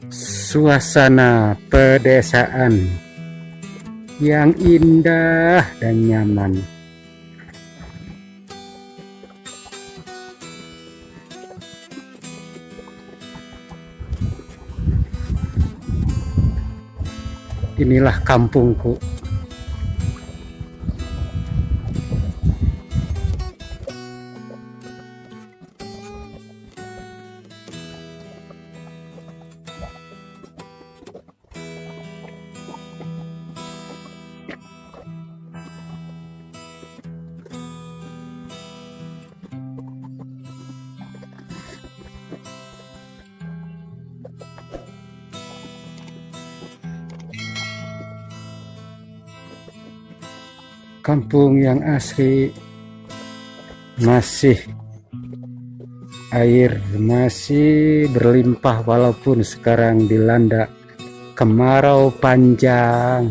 Suasana pedesaan yang indah dan nyaman. Inilah kampungku. Kampung yang asri, masih air masih berlimpah walaupun sekarang dilanda kemarau panjang,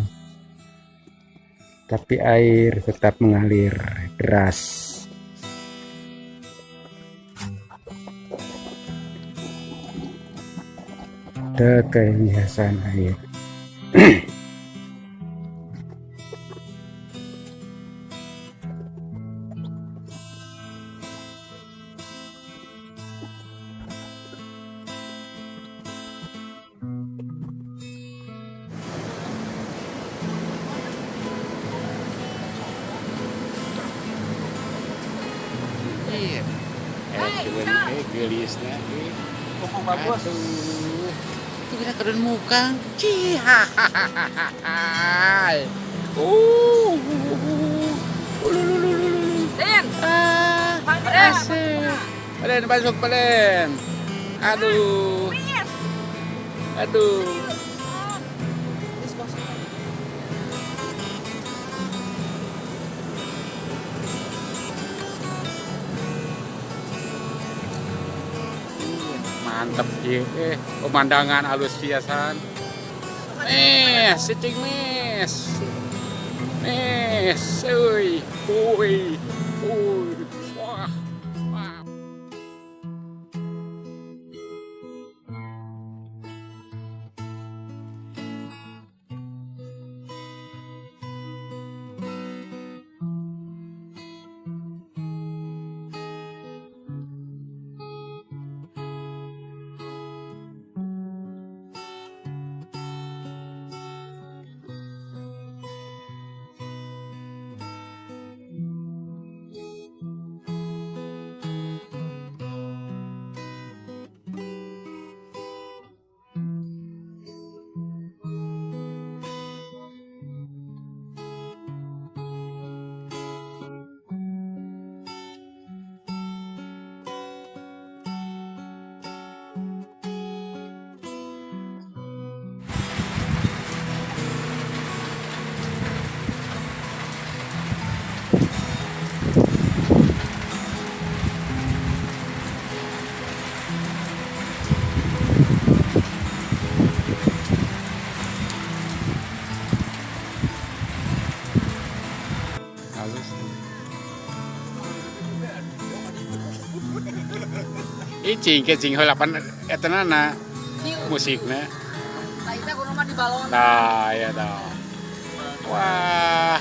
tapi air tetap mengalir deras. Hiasan air. Gelisnya Pokok bagus. Aduh, itu bisa kedun muka. Cihahahahai. Den, Ah, asik. Palen masuk palen. Aduh. Aduh. Mantep ya, pemandangan halus pisan. Mes, cicing mes. Mes, euy, uy, uy, wah, wah. Halus. Ih, cing ke cing heula pan eta nana musikna. Nah, kudu mah di balon. Nah, ya dah. Wah.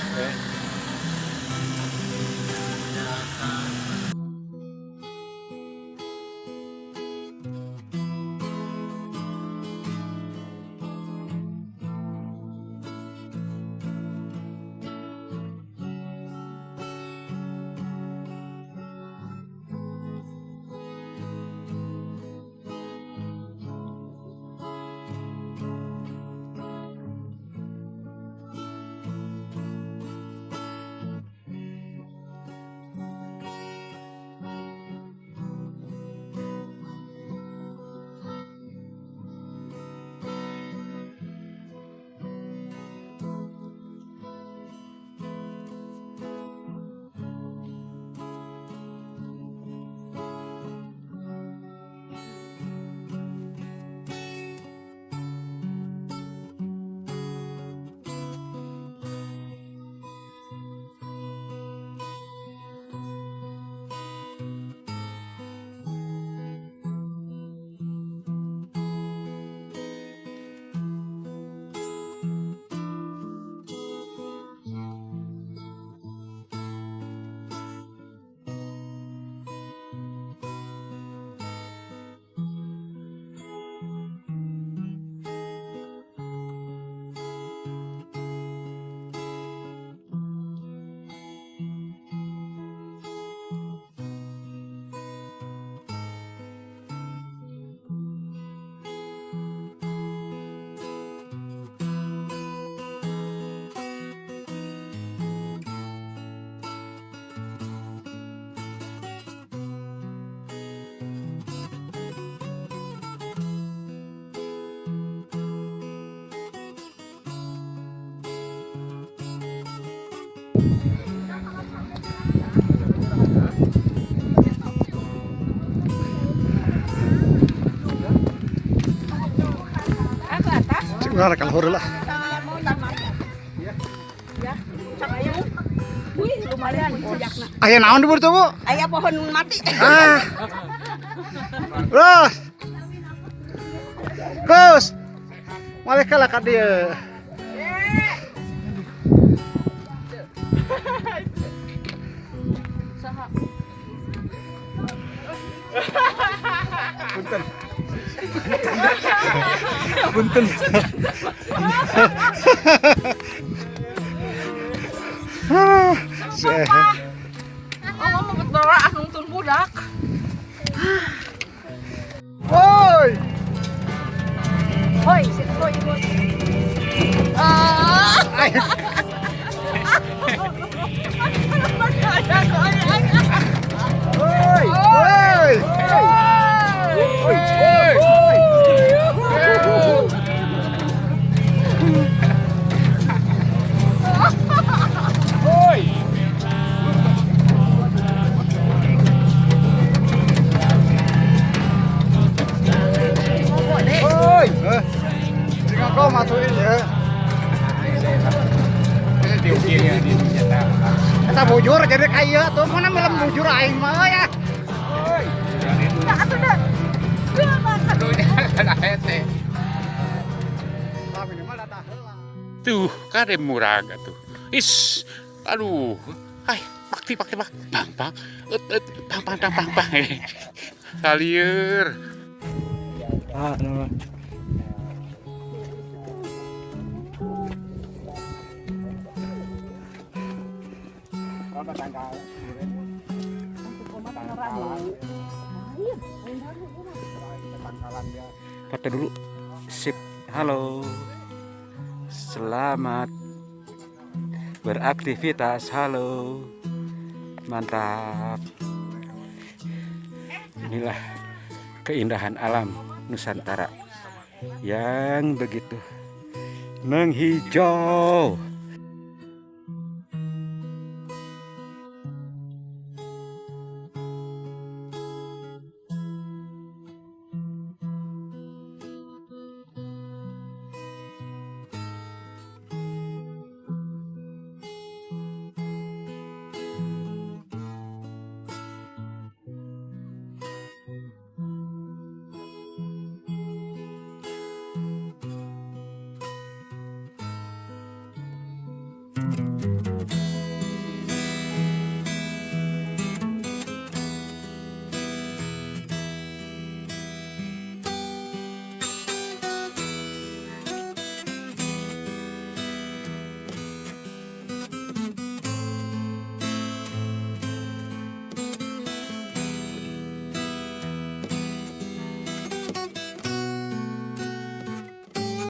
Urang rek luhur lah. Wih, lumayan pujakna. Aya naon di buru, Bu? Aya pohon mati. Ah. Terus. Gus. Malih kalah ka dieu. Punten. Punten. Ah, sehat. Oh, mau berdoa nungtun budak. Woi. Hoi, sit hoi, hoi. Ah. Ay. Woi. Woi. Woi. Woi. Woi. Jika kau matuin ya. Eta bujur jadi kaya tuh mana melem bujur aing mah ya. Nah, atuh dah. Lah minimal datah heula. Tuh, kade murag atuh. Is, aduh. Hai, bakti bakti bak. Bang bang. Et et bang bang bang bang bang. Salieur. Ah, no. Foto dulu. Sip. Halo. Selamat beraktivitas. Halo. Mantap. Inilah keindahan alam Nusantara yang begitu menghijau.